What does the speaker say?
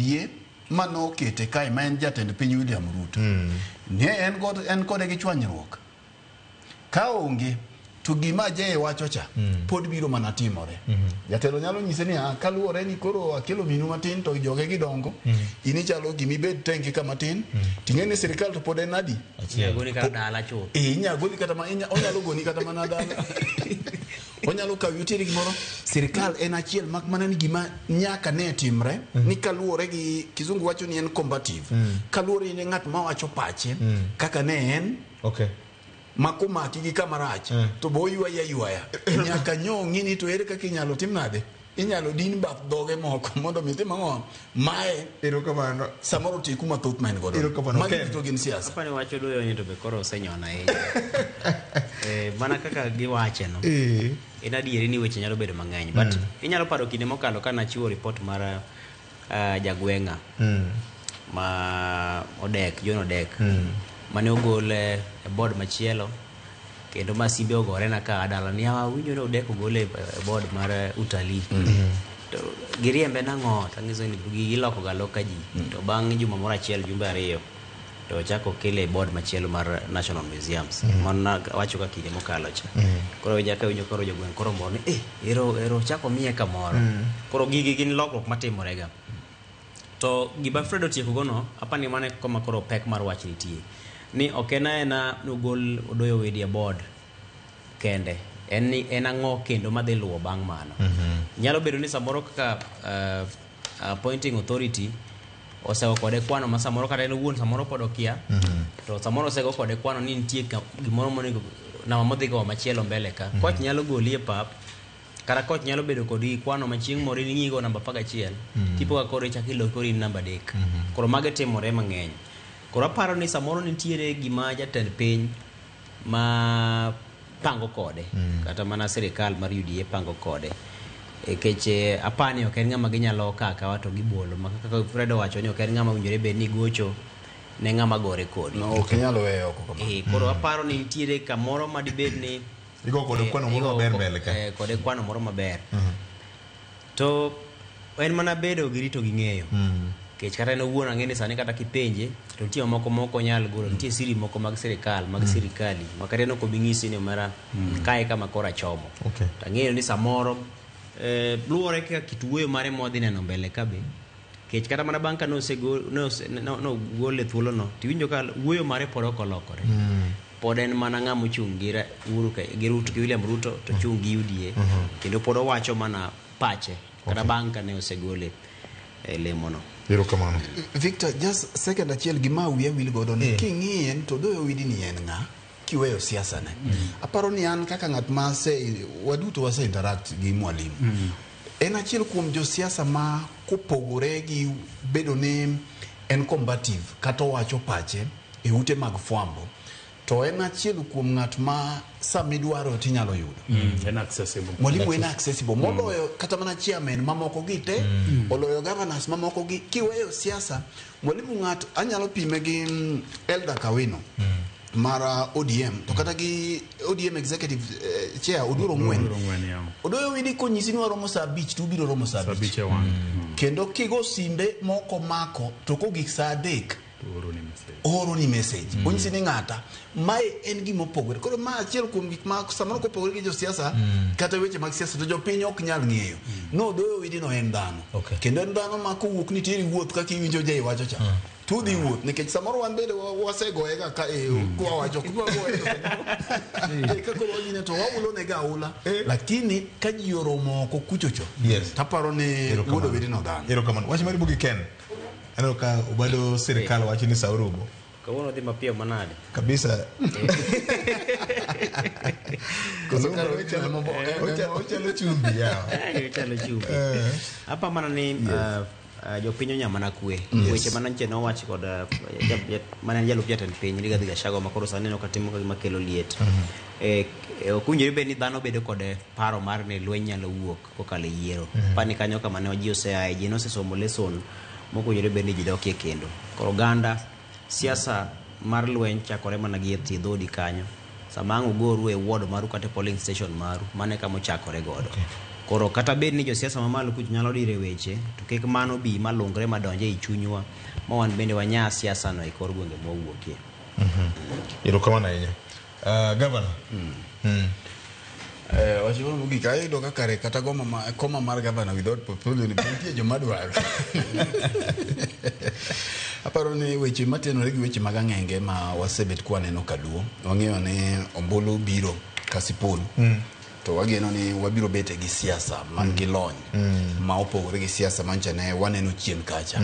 UDA manokete kae ma en jatend piny William Ruto ne en, god, en kode gi chwanyruok ka onge to gima Jay wacho cha pod biro mana timore. Jatelo nyalo nyise ni "Ah, kaluwore ni koro akelo minu matin to joge gidongo in ichalo gimibed tenge kama tin ting'e ni sirikal to pod en adi Achiel. Goni kata dala chuth. Eh, inya goli kata ma inya, onyalo goni kata mana dala onyalo kawi oteri gimoro sirikal en achiel mak mana ni gima nyaka ne timre ni kaluwore gi kizungu wacho ni en combative kaluwore ni ng'at mawacho pache kaka ne en Okay. ma komaki gi kama rach to bo oywaya aywaya nyaka nyong'i ni to ere kaka inyalo tim nade inyalo din bath dhoge moko mondo mi tim ang'o mae Erokamano. samoro otiku mathoth ma en godo Erokamano, magi Ken. duto gin siasa Apani wach odoyo ni to be koro osenyona ahinya. Eh, mana kaka giwache no. Eh. En adieri ni weche nyalo bedo mang'eny but inyalo paro kinde mokalo ka nachiwo report mar jagweng'a ma Odek, John Odek mane ogol e board machielo kendo ma simbe ogore na ka dala ni "Ah, awinjo ni Odek ogol e board mar utalii to giriembe nang'o tang'iso ni gigi iloko ga loka ji to bang' juma moro achiel jumbe ariyo to ochako okele e board machielo mar National Museums mano wacho ka kinde mokalo cha koro winjo ka winjo koro jogweng' koro mor ni eh ero ero ochako miye kamoro koro gigi gin lokruok matimore ga to gima Fred otieko gono apani mano e koma koro pek mar wach nitie ni ok en aena nogol Odoyo Owidi e board kende en ni en ang'o kendo madhi luwo bang' mano nyalo bedo ni samoro kaka appointing authority osego kode kwano ma samoro kata en owuon samoro pod okia to samoro osego kode kwano ni nitie gimoro monego nama modhi gowo machielo mbele ka koch nyalo goli e pap kata koch nyalo bedo kodi kwano ma chieng' moro in ing'igo namba 11 tipo ka koro ichako ilo koro in namba 3 koro mage timore mang'eny koro aparo ni samoro nitiere gima jatend piny ma pango kode kata mana sirikal mar UDA pango kode nikech apani ok en ng'ama ginyalo kawo akawa to gibolo ma kaka Fred owacho ni ok en ng'ama owinjore bed ni gocho ne ng'ama gore kodi no ok inyal weyo oko kamano Eh, koro aparo ni nitiere kamoro ma dibed ni Igo kode kwano moro igo maber mbele ka. Kode kwano moro maber to en mana bedo gi rito gi ng'eyo nikech kata en owuon ang'e ni sani kata kipenje to nitie moko mok onyal golo nitie siri moko mag sirikal mag sirikali ma kata en ok obi ng'isi ni omera kae kama koro achomo Okay. to ang'eyo ni samoro luwore kaka kit wuoyo mare mwadhi neno mbele ka be nikech kata mana bang' ka nogol e thuolono tiwinjo ka wuoyo mare pod ok olokore pod en mana ng'ama ochung' gi Uhuru gi Ruto gi William Ruto to chung' gi UDA kendo pod owacho mana pache kata bang' ka ne osegole e lemono. Erokamano. Victor, just second achiel gima wiya wil godo ni king'iye to Odoyo Owidi ni en ng'a kiweyo siasa ne. Aparo ni an kaka ng'at ma se waduto wase interact gi mwalimu. En achiel kuom josiasa ma kopogore gi bedo ni en combative kata owacho pache e ute mag fwambo to en achiel kuom ng'at ma samidwaro tinyalo yudo. En accessible. Mwalimu en accessible moloyo kata mana chairman mamoko gi te oloyo governors mamoko gi kiweyo siasa mwalimu ng'at anyalo pime gi Elder Kawino mar ODM to kata gi ODM executive chair Oduor Ong'wen Oduor Ong'wen, yeah. Odoyo Owidi konyisi ni waromo saa abich to ubiro romo saa Saa abich abich e wang'. Kendo kigo simbe moko mako to kogik saa adek To oro ni message. ooro ni message onyisi ni ng'ata mae en gima opogore koro ma achiel kuom gik ma samoro kopogore gi josiasa kata weche mag siasa to jopiny ok nyal ng'eyo no Odoyo Owidi no en dhano Okay. kendo en dhano ma kowuok nitiere wuoth kaka iwinjo Jay wacho cha to udhi wuoth nikech samoro wan bende wasegoye ga ka e kwawacho kwagoye to samoro ka koro wang'ine to waulo nega aula lakini ka ji oromo oko kuchocho Yes. taparo ni Erokamano. wuod Owidi no dhano Erokamano. Wach mar Bugi Ken. Aneno ka obado sirikal wacho ni sa orumo. Kawuono dhi mapiyo manade? Kabisa. Koso kar weche Ochalo chumbi yawa. Ochalo chumbi. Apa mana ni jopiny onya mana kwe. Weche mana nche nowach kod mane en jalup jatend piny Rigathi Gachagua ma koro sani neno ka timo ka gima kelo liet. Ok owinjore bed ni dhano bedo kod paro mar ni lweny nyalo wuok kokalo e yiero. Pani kanyo kama ne ji oseaye, ji nosesomo lesson mok owinjore bed ni ji dokie kendo. Koro oganda siasa mar lweny chakore mana gi e tie dhodi kanyo. Sama ang' ugoru e ward maru kata e polling station maru, mano e kama ochakore godo. Koro kata bed ni josiasa mamalo kucho nyalo dire weche, to kik mano bi malungre madonje ei chunywa ma wan bende wanya siasa no e kor gwenge mwawuokie. Erokamano ahinya. Governor. Wach moro mogik ayudo ka kare kata goma ma, koma mar gavana without portfolio ni nitie joma dwaro. Aparo ni weche matenore gi weche mag ang'enge ma wasebet kwaneno kaluo, wang'eyo ni ombulu biro kasipul to wageno ni wabiro bet gi siasa man gi lony ma opogore gi siasa mancha ne waneno chien kacha.